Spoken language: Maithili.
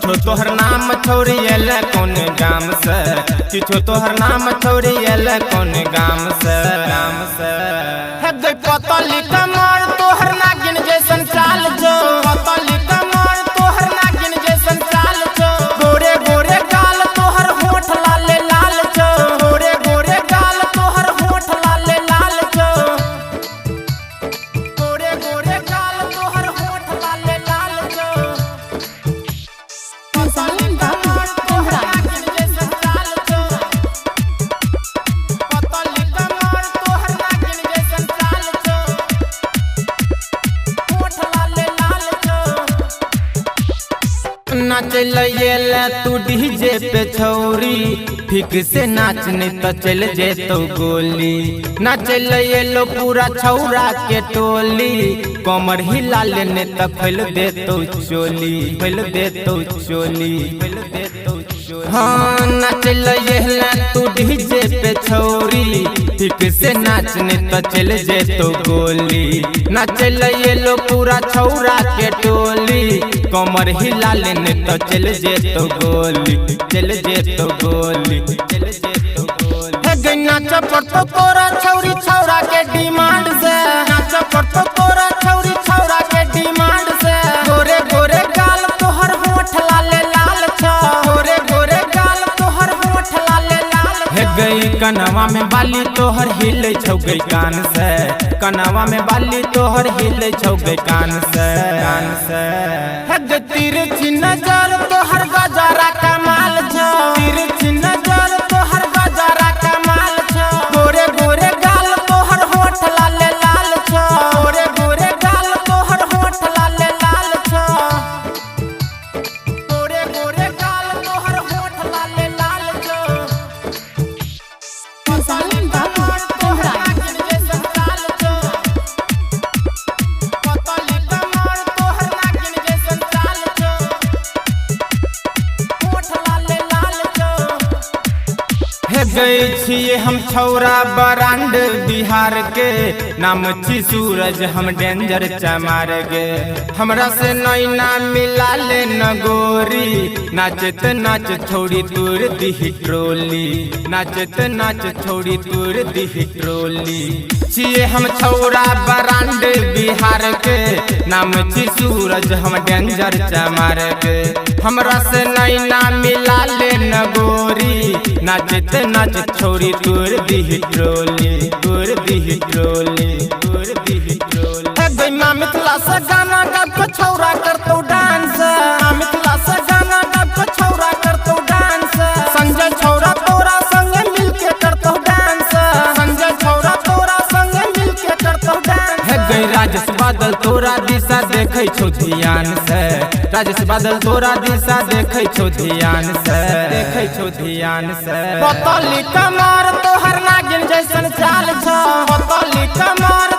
किछो तोहर नाम छौरी एल कोन गाम से, किछो तोहर नाम छौरी एल कोन गाम से, गाम से। हे गई पतली कमर तोहर नागिन जैसन चाल छौ, पतली कमर तोहर नागिन जैसन चाल छौ, गोरे गोरे गाल तोहर होठ लाल लाल छौ, गोरे गोरे गाल तोहर होठ लाल लाल छौ, गोरे गोरे गाल तोहर होठ लाल लाल छौ। हुसैन बाबू कोहरा। नाचल तू डीजे पे छौरी, ठीक से नाच नहीं तो चल जेतो गोली। नाचल एलो पूरा छौरा के टोली, कमर हिला लेने तो खोल देतो चोली, खोल देतो चोली, खोल देतो चोली। हाँ नाचल तू डीजे पे छौरी, ठीक से नाच नहीं तो चल जेतो गोली। नाचल एलो पूरा छौरा के टोली, कमर हिला लेने तो चल जेतो गोली, चल जेतो गोली, चल जेतो गोली। हे गई नाच पड़तो तोरा छौरी छौरा के डिमांड से, नाच पड़तो तोरा छौरी छौरा के डिमांड से, गोरे गोरे गाल तोहर होठ लाल लाल छौ, गोरे गोरे गाल तोहर होठ लाल लाल। हे गई कनवा में बाली तोहर हिले छौ गई कान से, कनवा में बाली तोहर हिले छौ गई कान से, कान से। हे गई तिरछी नजर तोहर गजरा कमाल छौ, तिरछी नजर तोहर गजरा कमाल छौ, गोरे गोरे गाल तोहर होठ लाल लाल छौ, गोरे गोरे गाल तोहर होठ लाल लाल छौ, गोरे गोरे गाल तोहर होठ लाल लाल छौ। हुसैन बाबू कोहरा। हे गई छिए हम छौरा बरांड बिहार के, नाम छी सूरज हम डेंजर चमार गे। हमरा से नैना मिला ले न गोरी, नाचत नाच छौरी तोर दिही ट्रोली, नाचत नाच छौरी तोर दिही ट्रोली। छिए हम छौरा बरांड बिहार के, नाम छी सूरज हम डेंजर चमार गे। हमरा से नैना मिला ले न गोरी, नाचत नाच छौरी तोर दिही ट्रोली, तोर दिही ट्रोली, तोर दिही ट्रोली। हे गई माँ मिथिला से गाना गाब के छौरा करतो डांस, माँ मिथिला से गाना गाब के छौरा करतो डांस, संजय छौरा तोरा संगे मिलके करतो डांस, संजय छौरा तोरा संगे मिलके करतो डांस। हे गई राजेश बादल तोरा दिशा देखै छौ ध्यान से, राजेश बादल तोरा दिशा देखै छौ ध्यान से, देखै छौ ध्यान से। पतली कमर तोहर नागिन जैसन चाल छौ, पतली कमर